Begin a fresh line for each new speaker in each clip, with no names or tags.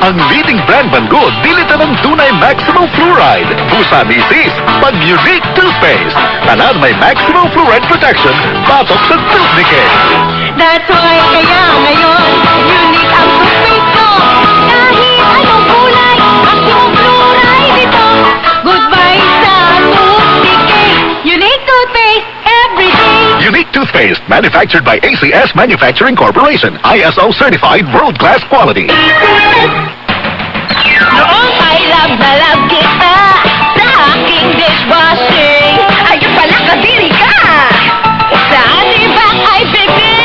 Ang leading brand man gud, dili tanang dunay maximum fluoride. Busa misis, pag Unique Toothpaste. Tanan may maximum fluoride protection, batok sa tooth decay.
That's why kaya ngayon, unique ang toothpaste ko. Kahit anong kulay, maximum fluoride ito. Goodbye sa tooth decay. Unique toothpaste every day.
Unique Toothpaste, manufactured by ACS Manufacturing Corporation. ISO certified world-class quality.
Noong ay love na love kita sa aking dishwashing. Ayun pala, kadiri ka! Sa antibac ay bebe!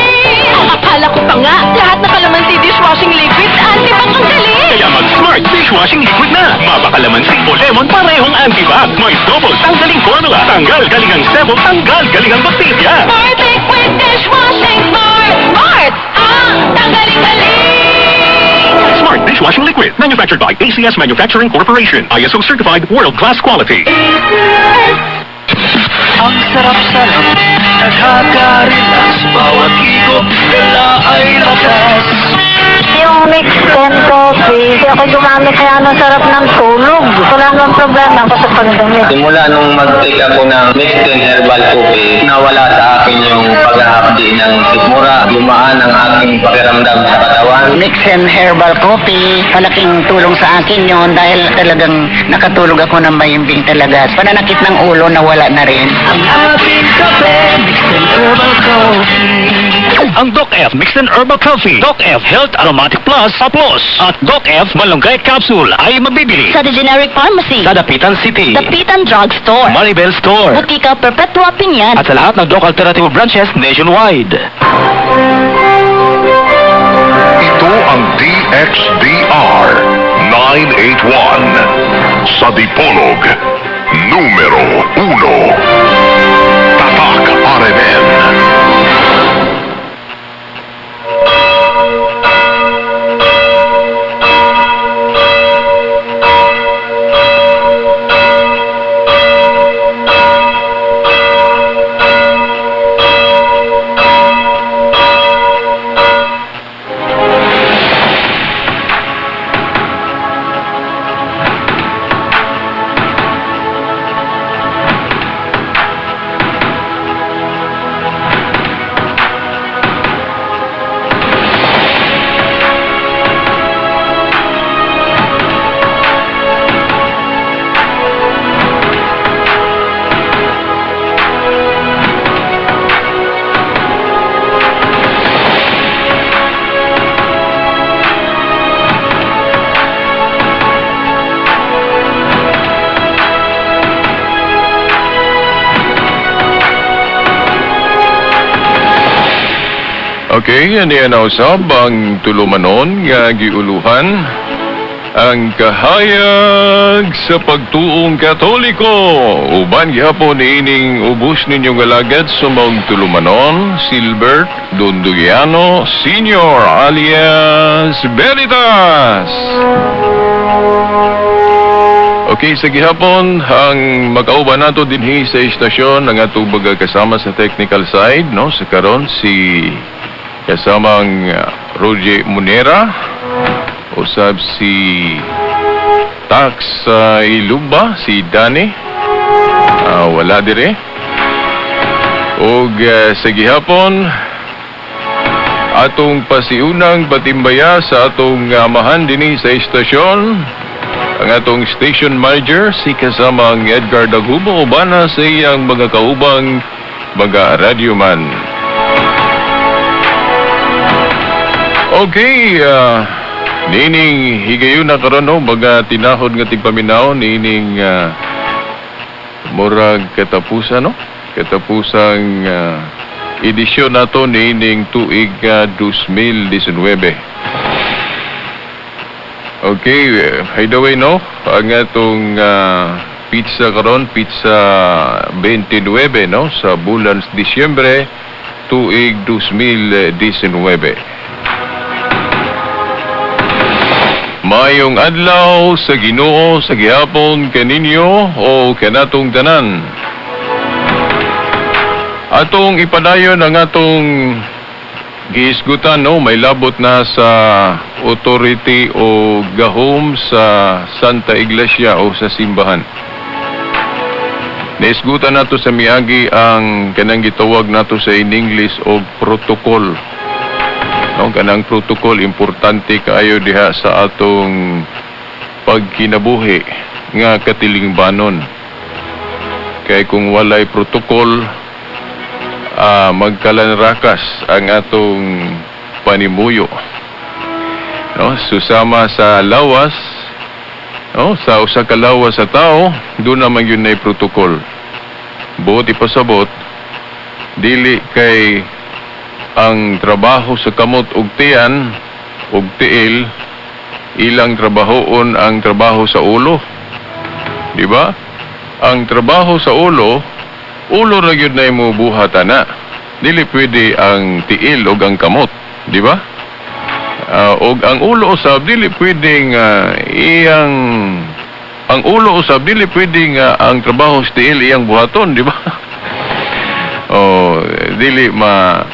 Akala ko pa nga, lahat na kalamansi dishwashing liquid, antibac ang galing!
Kaya mag-Smart Dishwashing Liquid na. Mapakalamansi o lemon, parehong antibac. May double tanggaling formula. Tanggal galing ang sebo, tanggal galing ang bakterya.
Smart liquid dishwashing, smart! Smart! Ang tanggaling galing!
Smart Dishwashing Liquid. Manufactured by ACS Manufacturing Corporation. ISO certified world-class quality.
Ang sarap-sarap, nakaka-relax. Bawat higop, dala ay lakas.
Yung Mix 10 coffee, hindi ako gumamit kaya anong sarap ng tulog. Wala namang problema ako sa pagdamit.
Simula nung mag-take ako ng Mixed Herbal Coffee, nawala sa akin yung paghahapdi ng sikmura, gumaan ang aking pakiramdam sa katawan.
Mix and Herbal Coffee, malaking tulong sa akin yon dahil talagang nakatulog ako ng mahimbing talaga. Pananakit ng ulo, nawala na rin.
Ang ating kape, Mixed Herbal Coffee.
Ang Doc F Mixed and Herbal Coffee, Doc F Health Aromatic Plus, Plus, at Doc F Malunggay Capsule ay mabibili
Sa The Generic Pharmacy,
sa Dapitan City,
Dapitan Drug Store,
Maribel Store,
Butika Perpetua Pinian,
at sa lahat ng Doc Alternative branches nationwide.
Ito ang DXDR 981 sa Dipolog, numero 1. Tatak RMN.
Okay, ani usab ang tulumanon nga giuluhan ang kahayag sa pagtuong Katoliko. Uban gihapon niining ubos ninyong alagad sa maong tulumanon, Silbert Dondugiano Senior alias Veritas. Okay, sa gihapon, ang makauban nato dinhi sa istasyon ang atong mga kasama sa technical side, no? Sa karon si kasamang Roger Munera, usab si Tax Ilumba, si Danny, wala dire. Og sa gihapon, atong pasiunang patimbaya sa atong amahan dinhi sa istasyon, ang atong station manager, si kasamang Edgar Dagubo, ubana sa iyang mga kaubang mga radyoman. Okay, nining higayon na karon, no, mga tinahod nga tigpaminaw nining murag katapusan, no? Katapusang edisyon nato nining tuig 2019. Okay, by the way, no, ang atong pizza karon, pizza 29, no, sa bulan Disyembre tuig 2019. Mayong adlaw sa Ginoo sa gihapon kaninyo o kanatong tanan. Atong ipadayon ang atong Giisgutan, no, may labot na sa authority o gahom sa Santa Iglesia o sa simbahan. Naisgutan nato sa miagi ang kanang gitawag nato sa in English og protocol. No, kanang protocol importante kaayo diha sa atong pagkinabuhi nga katilingbanon. Kay kung walay protocol, magkalanrakas ang atong panimuyo. No, susama sa lawas, no, sa usa ka lawas sa tao, duna man gyud nay protocol. Buot ipasabot, dili kay ang trabaho sa kamot ug tiyan ug tiil ilang trabahoon ang trabaho sa ulo. Di ba? Ang trabaho sa ulo, ulo ra gyud na imo buhat ana. Dili pwede ang tiil ug ang kamot, di ba? Og ang ulo usab dili pwedeng iyang ang ulo usab dili pwede nga ang trabaho sa tiil iyang buhaton, di ba? Oh, dili ma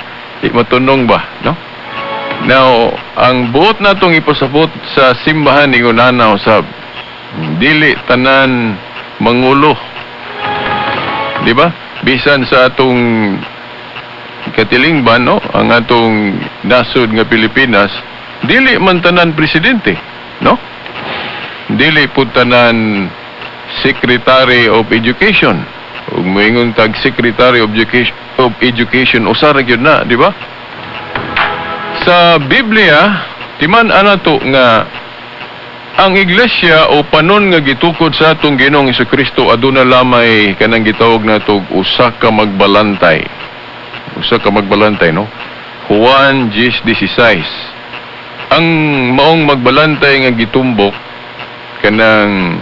di matunong ba, no? Now, ang buot natong ipasabot sa simbahan ni ana usab, dili tanan mangulo. Di ba? Bisan sa atong katilingban, no, ang atong nasod nga Pilipinas, dili man tanan presidente, no? Dili pud tanan Secretary of Education. Ug moingon tag Secretary of Education usa ra gyud na, di ba? Sa Biblia, timan-an nato nga ang iglesia o panon nga gitukod sa atong Ginoong Kristo aduna lamay kanang gitawag nato usa ka magbalantay. Usa ka magbalantay, no? Juan 10:16. Ang maong magbalantay nga gitumbok kanang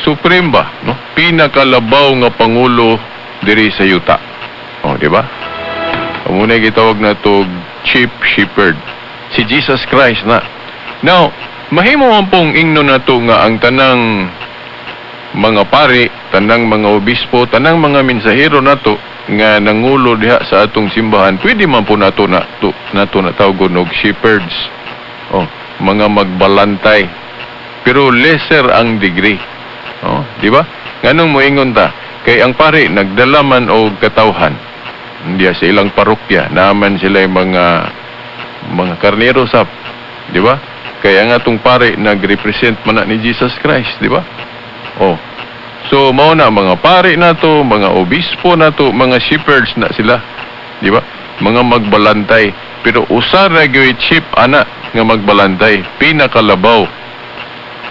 supreme ba, no? Pinakalabaw nga pangulo diri sa yuta. Oh, di ba? Amo na gitawag nato chief shepherd. Si Jesus Christ na. Now, mahimo man pong ingno nato nga ang tanang mga pari, tanang mga obispo, tanang mga mensahero nato nga nangulo diha sa atong simbahan, pwede man po nato na tawgon og shepherds. Oh, mga magbalantay. Pero lesser ang degree. Oh, di ba? Nganong moingon ta? Kay ang pari nagdala man og katawhan. Diya sa ilang parokya, naman sila yung mga karnero sap, di ba? Kaya nga atong pare nag-represent man na ni Jesus Christ, di ba? Oh. So mao na mga pare nato, mga obispo nato, mga shepherds na sila, di ba? Mga magbalantay. Pero usa ra gyud chief ana nga magbalantay, pinakalabaw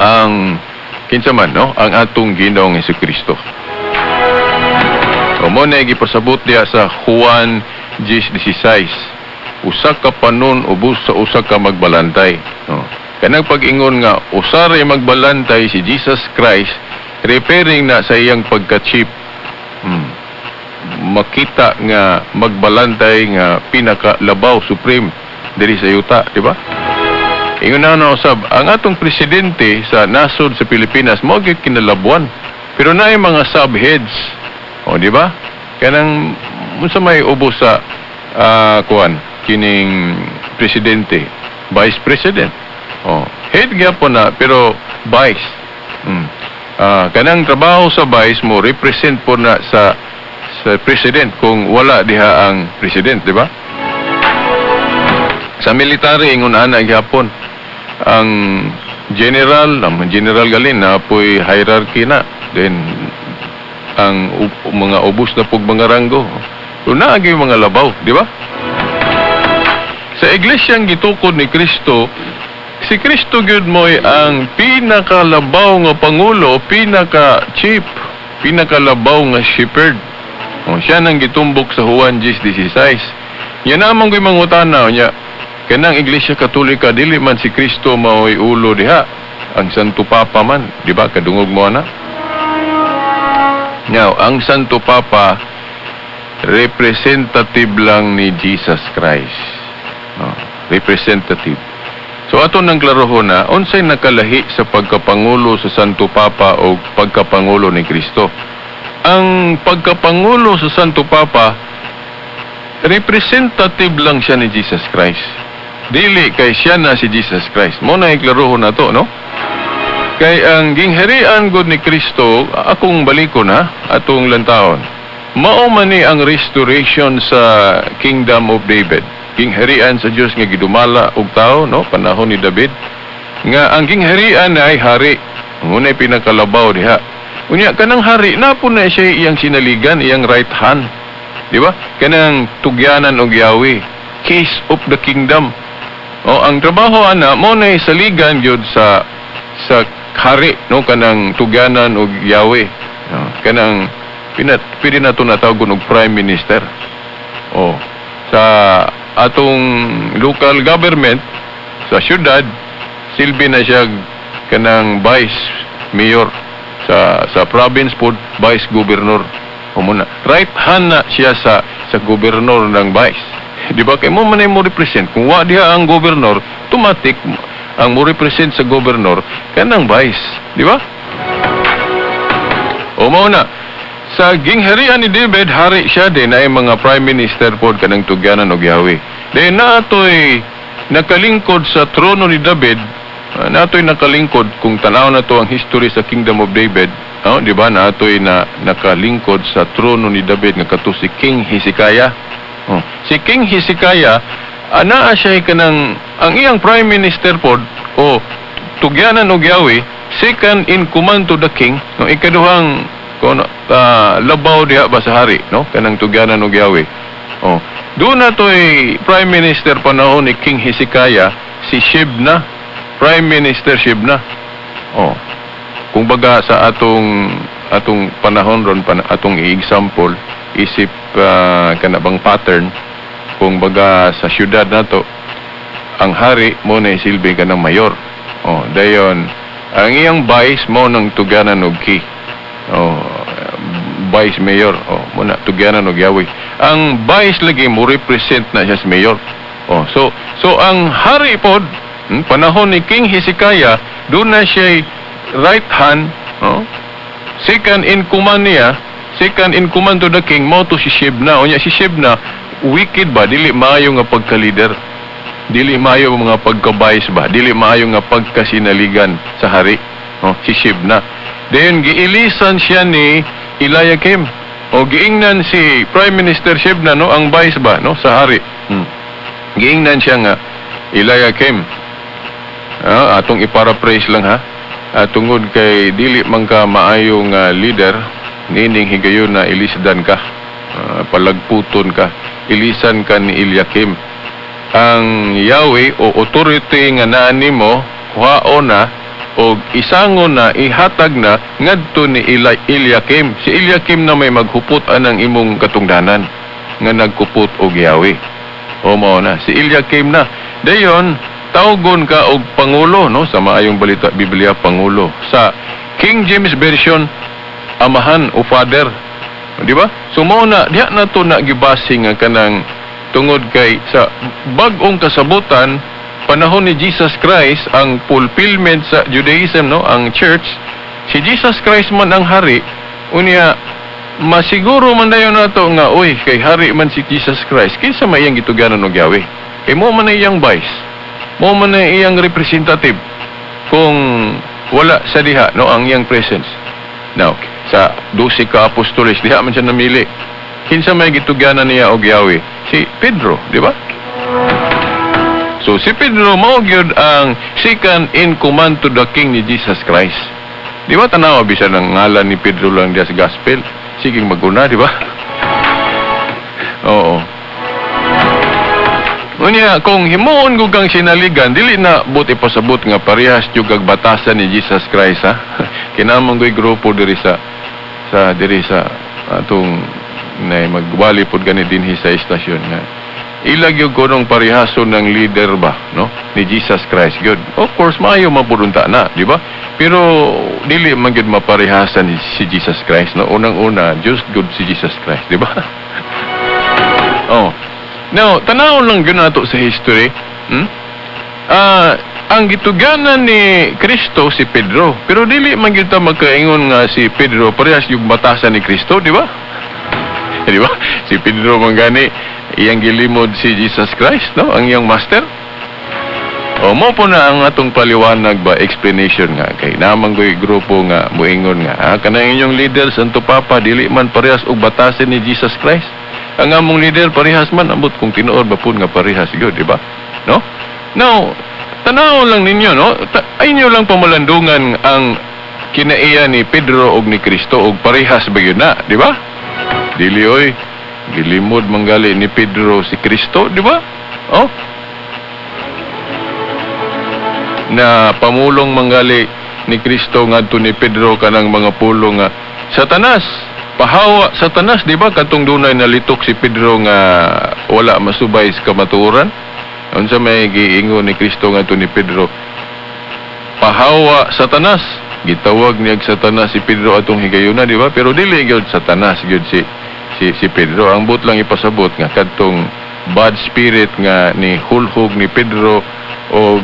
ang kinsa man, no? Ang atong Ginoong Kristo. O mo na gipasabot diha sa Juan 10:16. Usa ka panon ubos sa usa ka magbalantay. No. Kanang pag-ingon nga usa ra magbalantay si Jesus Christ, referring na sa iyang pagka-chief. Makita nga magbalantay nga pinakalabaw, supreme diri sa yuta, di ba? Ingon na na usab, ang atong presidente sa nasod sa Pilipinas mao gyud kinalabuan. Pero naay mga subheads. O, di ba? Kanang unsa may ubos sa kuan kining presidente, vice president. Oh, head gyapon na pero vice. Kanang trabaho sa vice mo represent po na sa president kung wala diha ang president, di ba? Sa military ingon ana gyapon ang general galin na po'y hierarchy na. Then ang mga ubos na pug mga ranggo. So naa gyud mga labaw, di ba? Sa iglesyang gitukod ni Kristo, si Kristo gyud mo'y ang pinakalabaw nga pangulo, pinaka chief, pinakalabaw nga shepherd. O, siya nang gitumbok sa Juan 10:16. Nya naman ko'y mangutana nya, kanang Iglesia Katolika dili man si Kristo mao'y ulo diha, ang Santo Papa man, di ba? Kadungog mo ana. Now, ang Santo Papa representative lang ni Jesus Christ. No, representative. So ato nang klarohon na unsay nakalahi sa pagkapangulo sa Santo Papa o pagkapangulo ni Kristo. Ang pagkapangulo sa Santo Papa Representative lang siya ni Jesus Christ. Dili kay siya na si Jesus Christ. Mao na iklarohon na to, no? Kay ang gingharian gud ni Kristo, akong balikon ha, atong lantawon. Mao man ni ang restoration sa Kingdom of David. Gingharian sa Dios nga gidumala og tao, no, panahon ni David. Nga ang gingharian ay hari. Ngunay pinakalabaw diha. Unya kanang hari naa po na siya iyang sinaligan, iyang right hand. Di ba? Kanang tugyanan og Yahweh. Keys of the kingdom. O ang trabaho ana mao na saligan gyud sa hari, no, kanang tugyanan og Yahweh. No, kanang pinat pwede na to natawgon og prime minister. O sa atong local government sa syudad, silbi na siya kanang vice mayor, sa province pod, vice governor. O mao na right hand na siya sa gobernador ng vice, di ba? Kay mao man ay mo represent. Kung wa diha ang gobernador, automatic ang mo represent sa gobernador kanang vice, di ba? O mao na sa gingharian ni David, hari siya din ay mga prime minister pod, kanang tugyanan og Yahweh. Then naatoy nakalingkod sa trono ni David, naatoy nakalingkod. Kung tanaw na to ang history sa Kingdom of David, oh, di ba? Naatoy na nakalingkod sa trono ni David nga kato si King Hezekiah. Oh, si King Hezekiah, anaa siya kanang ang iyang prime minister pod o tugyanan og Yahweh, second in command to the king, no, ikaduhang kuno labaw diha ba sa hari, no, kanang tugyanan og Yahweh. Oh, doon na to'y prime minister panahon ni King Hezekiah, si Shebna, Prime Minister Shebna. Oh, kung baga sa atong panahon ron atong i-example isip kana bang pattern, kung baga sa syudad nato ang hari mao na silbi kanang mayor. Oh, dayon ang iyang vice mao nang tugyanan og key. Oh, vice mayor. Oh, mao na tugyanan og Yahweh. Ang vice lagi mo represent na siya sa mayor. Oh, so ang hari pod, panahon ni King Hezekiah, doon na siya right hand, oh, second in command niya, second in command to the king, mao to si Shebna. Unya si Shebna, wicked ba, dili maayo nga pagka-leader. Dili maayo mga pagka-vice ba, dili maayo nga pagkasinaligan sa hari. Oh, si Shebna. Then giilisan siya ni Eliakim. O giingnan si Prime Minister Shebna, no, ang vice ba, no, sa hari. Giingnan siya nga, "Eliakim, atong iparaphrase lang ha. Tungod kay dili man ka maayong leader, nining higayon na ilisdan ka. Palagputon ka. Ilisan ka ni Eliakim. Ang Yahweh o authority nga naa nimo, kuhaon na o isangon na, ihatag na ngadto ni Eliakim. Si Eliakim na may maghupot anang imong katungdanan nga nagkupot og Yahweh." O mao na si Eliakim na. Dayon tawgon ka og pangulo, no, sa Maayong Balita Biblia, pangulo. Sa King James Version, amahan o father. Di ba? So mao na diha na to na gibase nga kanang tungod kay sa bag-ong kasabutan, panahon ni Jesus Christ, ang fulfillment sa Judaism, no, ang church, si Jesus Christ man ang hari. Unya masiguro man dayon nato nga, uy, kay hari man si Jesus Christ, kinsa may iyang gitugyanan og Yahweh? Kay mao man na iyang vice, mao man na iyang representative kung wala sa diha, no, ang iyang presence. Now, sa 12 ka apostoles diha man siya namili, kinsa may gitugyanan niya og Yahweh? Si Pedro, di ba? So si Pedro mao gyud ang second in command to the king ni Jesus Christ. Di ba tanawa bisan ang ngalan ni Pedro lang diya sa gospel? Sige maguna, di ba? Oo. Unya, kung himuon ko kang sinaligan, dili na buot ipasabot nga parehas jud kag batasan ni Jesus Christ, ha. Kinamang ko'y grupo diri sa atong na magwali pod gani dinhi sa istasyon nga ilag yung kunong parehaso ng leader ba, no, ni Jesus Christ gyud. Of course, maayo mapudunta na, di ba? Pero dili man gyud maparehasan si Jesus Christ, no? Unang-una, Diyos gud si Jesus Christ, di ba? Oh. Now, tanawon lang gyud nato sa history. Ang gitugyanan ni Kristo si Pedro. Pero dili man gyud ta magkaingon nga si Pedro parehas yung batasan ni Kristo, di ba? Di ba? Si Pedro man gani Iyang gilimod si Jesus Christ, no? Ang iyang master. O mao po na ang atong paliwanag ba, explanation nga kay namang ko'y grupo nga muingon nga kanang inyong leader, Santo Papa, dili man parehas og batasin ni Jesus Christ. Ang among leader parehas man, ambot kung tinuod ba pud nga parehas gyud, di ba? No? Now, tanaw lang ninyo, no? Ay inyo lang pamalandungan ang kinaiya ni Pedro og ni Kristo og parehas ba gyud na, di ba? Dili oy. Gilimod manggali ni Pedro si Kristo, di ba? Oh. Na pamulong manggali ni Kristo ngadto ni Pedro kanang mga pulong nga, "Satanas, pahawa, Satanas," di ba? Katong dunay nalitok si Pedro nga wala masubay sa kamatuoran. Unsa may giingon ni Kristo ngadto ni Pedro? "Pahawa, Satanas." Gitawag niya og Satanas si Pedro atong higayuna, di ba? Pero dili gyud Satanas gyud si Pedro. Ang but lang ipasabot nga kadtong bad spirit nga ni hulhog ni Pedro og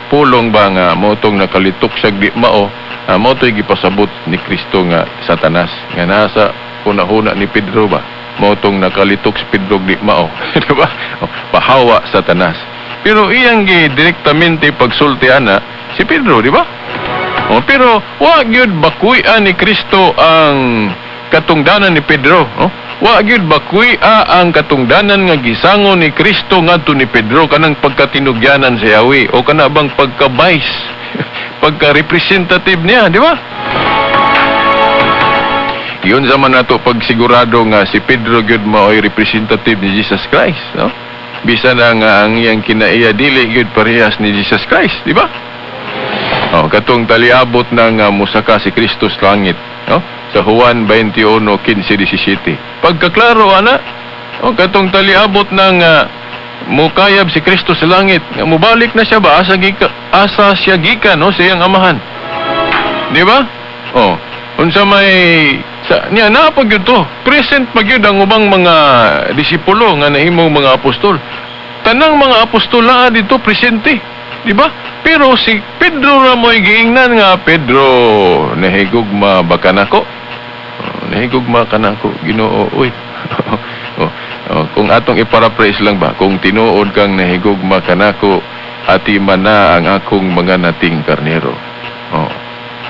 pulong ba nga mao tong nakalitok siya di mao, mao to'y gipasabot ni Kristo nga Satanas nga nasa huna-huna ni Pedro ba, mao tong nakalitok si Pedro di mao, di ba? Oh, "Pahawa, Satanas," pero iyang gi direktamente pagsulti ana si Pedro, di ba? Oh, pero wa gyud bakuy-an ni Kristo ang katungdanan ni Pedro, no? Wa gyud bakuy-a ang katungdanan nga gisango ni Kristo ngadto ni Pedro, kanang pagkatinugyanan sa Yahweh o kana bang pagka-vice, pagka-representative niya, di ba? Yun sa man nato pagsigurado nga si Pedro gyud mao'y representative ni Jesus Christ, no? Bisan na nga ang iyang kinaiya dili gyud parehas ni Jesus Christ, di ba? Oh, katong taliabot ng musaka si Kristo sa langit, no? Sa Juan 21:15-17. Pagkaklaro ana, oh, katong taliabot ng mukayab si Kristo sa langit, nga mubalik na siya ba asa gika, asa siya gikan, no, sa iyang amahan. Di ba? Oh, unsa may sa niya naa pa gyud to. Present pa gyud ang ubang mga disipulo nga nahimong mga apostol. Tanang mga apostol naa dito presente. Di ba? Pero si Pedro ra mo'y giingnan nga, "Pedro, nahigugma ba ka nako? Oh, nahigugma ka nako, Ginoo, uy." Oh, kung atong iparaphrase lang ba, "Kung tinuod kang nahigugma ka nako, atiman na ang akong mga nating karnero." Oh.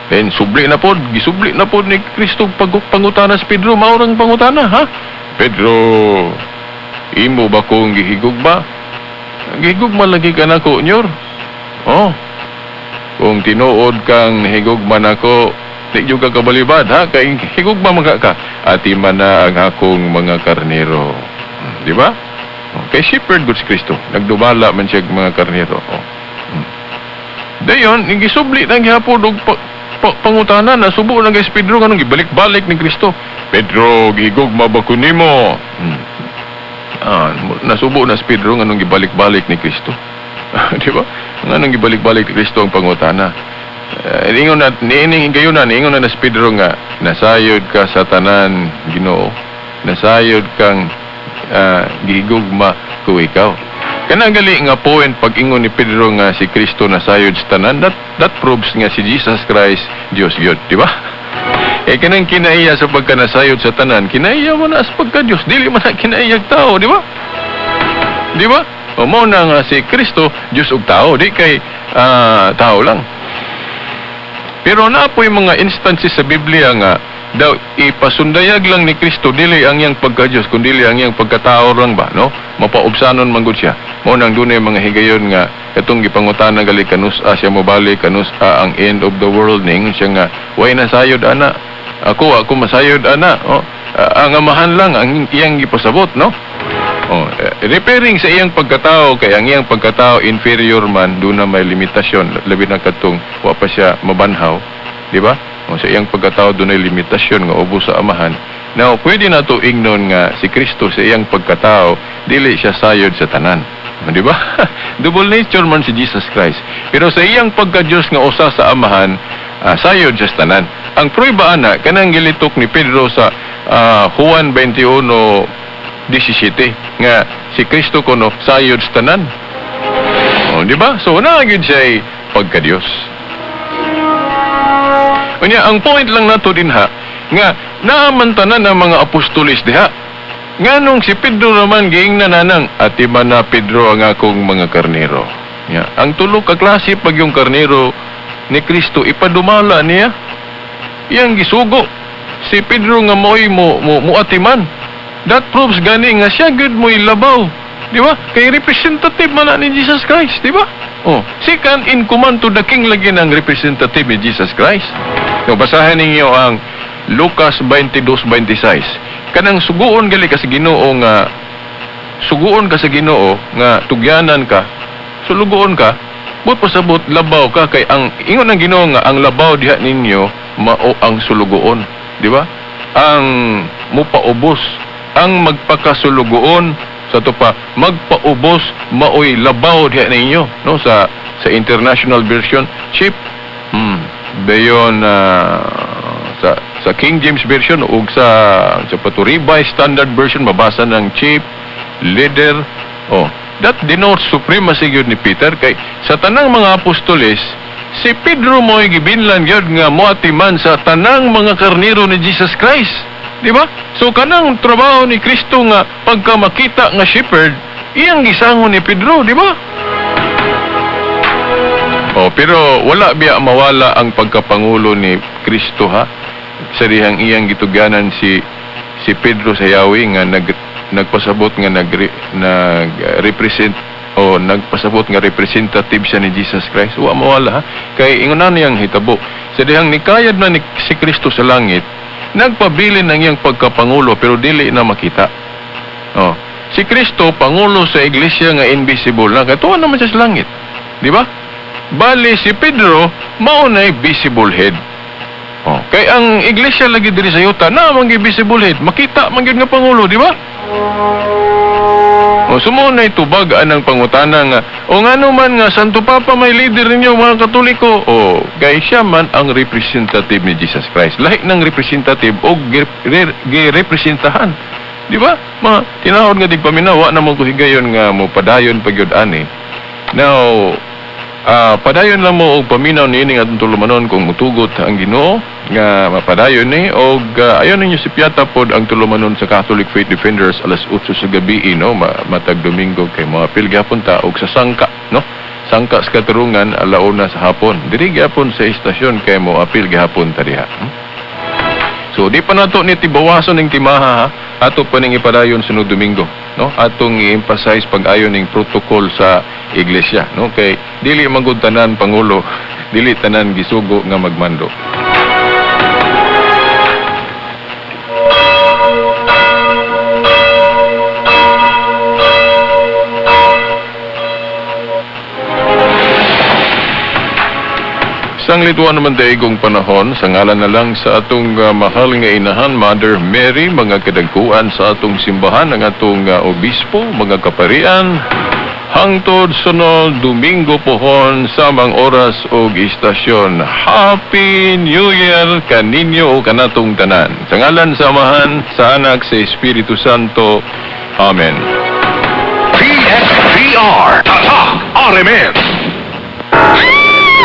Then subli na pod, gisubli na pod ni Kristo pag pangutana si Pedro, mao rang pangutana, ha? "Pedro, imo ba kong gihigugma?" "Gihigugma lagi ka nako, Nyor." "Oh. Kung tinuod kang nahigugma nako, di jud ka kabalibad, ha? Kay higugma man ka. Atiman na ang akong mga karnero." Di ba? Oh, kay shepherd gud si Kristo. Nagdumala man siya og mga karnero. Oh. Dayon, gisubli na gihapon og pangutana na subo na kay si Pedro nganong gibalik-balik ni Kristo. "Pedro, gihigugma ba ko nimo?" Ah, nasubo na si Pedro nganong gibalik-balik ni Kristo. Di ba? Nganong gibalik-balik ni Kristo ang pangutana. Ingon na niining higayon, niingon na si Pedro nga, "Nasayod ka sa tanan, Ginoo. Nasayod kang gihigugma ko ikaw." Kana gali nga point, pag ingon ni Pedro nga si Kristo nasayod sa tanan, that proves nga si Jesus Christ Dios gyud, di ba? Eh kanang kinaiya sa pagkanasayod sa tanan, kinaiya mo na sa pagka Dios, dili man na kinaiyag tao, di ba? Di ba? O mao na nga si Kristo Dios ug tao, di kay tao lang. Pero naa po'y mga instances sa Biblia nga daw ipasundayag lang ni Kristo dili ang iyang pagka-Diyos kundi ang iyang pagkatao lang ba, no? Mapaubsanon man gud siya. Mao nang dunay mga higayon nga katong gipangutana gali kanus-a siya mobalik, kanus-a ang end of the world, ningon siya nga way nasayod ana. Ako masayod ana. Oh, ang Amahan lang ang iyang gipasabot, no? Oh, referring sa iyang pagkatao, kay ang iyang pagkatao inferior man, doon na may limitasyon, labi na katong wa pa siya mabanhaw, di ba? O, sa iyang pagkatao doon ay limitasyon nga ubos sa Amahan. Now, pwede na to ingnon nga si Kristo sa iyang pagkatao, dili siya sayod sa tanan. O, di ba? Double nature man si Jesus Christ. Pero sa iyang pagka-Diyos nga usa sa Amahan, sayod siya sa tanan. Ang prueba ana kanang gilitok ni Pedro sa Juan 21:17 nga si Kristo kuno sayod sa tanan. O, di ba? So, naa gyud siya pagka-Diyos. Unya, ang point lang nato dinha nga naaman tanan ang mga apostoles diha. Nganong si Pedro naman giingnan nanang atiman na, Pedro, ang akong mga karnero. Ya, ang tulo ka klase pag yung karnero ni Kristo ipadumala niya. Iyang gisugo si Pedro nga mo'y mo muatiman. That proves gani nga siya gud mo'y labaw. Di ba? Kay representative man na ni Jesus Christ, di ba? Oh, second in command to the king lagi ng representative ni Jesus Christ. So, basahin ninyo ang Lucas 22:26. Kanang suguon gali ka sa Ginoo nga suguon ka sa Ginoo nga tugyanan ka, sulugoon ka, but pasabot labaw ka kay ang ingon ng Ginoo nga ang labaw diha ninyo mao ang sulugoon, di ba? Ang mupaubos, ang magpakasulugoon sa to pa magpaubos maoy labaw diha ninyo, no, sa international version chief dayon sa King James Version ug sa pato Revised Standard Version mabasa ng chief leader. Oh, that denotes supremacy gyud ni Peter kay sa tanang mga apostoles si Pedro mo'y gibinlan gyud nga moatiman sa tanang mga karnero ni Jesus Christ, di ba? So kanang trabaho ni Kristo nga pagka makita nga shepherd iyang gisangon ni Pedro, di ba? Oh, pero wala biya mawala ang pagkapangulo ni Kristo ha. Sa dihang iyang gitugyanan si Pedro sa yawi nga nagpasabot nga nag nag-represent o nagpasabot nga representative siya ni Jesus Christ. Wa mawala ha. Kay ingon na niyang hitabo. Sa dihang nikayad na ni si Kristo sa langit, nagpabilin ang iyang pagkapangulo pero dili na makita. Oh, si Kristo pangulo sa iglesia nga invisible na kay tuwa naman siya sa langit. Di ba? Bali si Pedro mao nay visible head. Oh, kay ang iglesia lagi diri sa yuta na man visible head, makita man gyud nga pangulo, di ba? O sumo na tubag anang pangutana nga o ngano man nga Santo Papa may leader ninyo mga Katoliko. O kay siya man ang representative ni Jesus Christ. Lahi ng representative og girepresentahan. Di ba? Mga tinahod nga tigpaminaw, wa na mo ko higayon nga mo padayon pa gyud ani. Now, padayon lang mo og paminaw niini nga atong tulumanon kung mutugot ang Ginoo nga mapadayon ni og ayon ninyo si Piata pod ang tulumanon sa Catholic Faith Defenders alas 8 sa gabi, no, matag Domingo kay mga apil gihapon ta og sa sangka, no, sangka sa katarungan alauna sa hapon diri gihapon sa istasyon kay mo apil gihapon ta diha. So di pa nato ni tibawason ning timaha ha, ato pa ning ipadayon sunod Domingo, no, atong i-emphasize pag-ayon ning protocol sa iglesia, no, kay dili man gud tanan pangulo, dili tanan gisugo nga magmando. Sang lituan naman daigong panahon, sa ngalan na lang sa atong mahal nga inahan, Mother Mary, mga kadagkuan sa atong simbahan, ang atong obispo, mga kaparian, hangtod sunod Domingo pohon, samang oras og istasyon. Happy New Year kaninyo o kanatong tanan. Sa ngalan sa Amahan, sa Anak, sa Espiritu Santo. Amen.
PXPR Tatak RMN.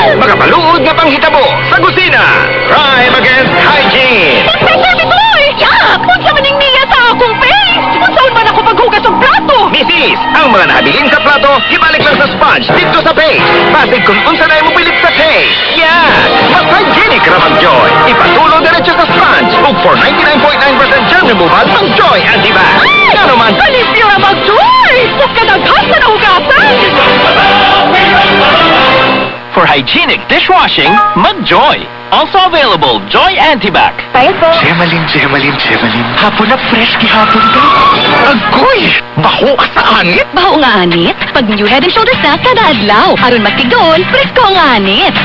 Mga maluod nga panghitabo sa kusina. Crime against hygiene.
Tuloy! Yak! Unsa man ning niya sa akong face? Unsaon man ako paghugas og plato?
Misis, ang mga nahabilin sa plato, ibalik lang sa sponge dito sa paste. Basig kung unsa na imo pilit sa paste. Yeah! Mas hygienic ra mag-Joy. Ipatulo diretso sa sponge. Ug for 99.9% germ removal ang Joy Antibac. Ngano man,
Alipyo ra mag-Joy! Ug kadaghan sa nahugasan!
For hygienic dishwashing, mag-Joy. Also available, Joy Antibac.
Tayo po.
Gemalin, Gemalin, Gemalin. Hapon na fresh gihapon ka. Agoy! Baho ka sa anit.
Baho nga anit. Pag new Head and Shoulders na kada adlaw. Aron matigol, presko ang anit.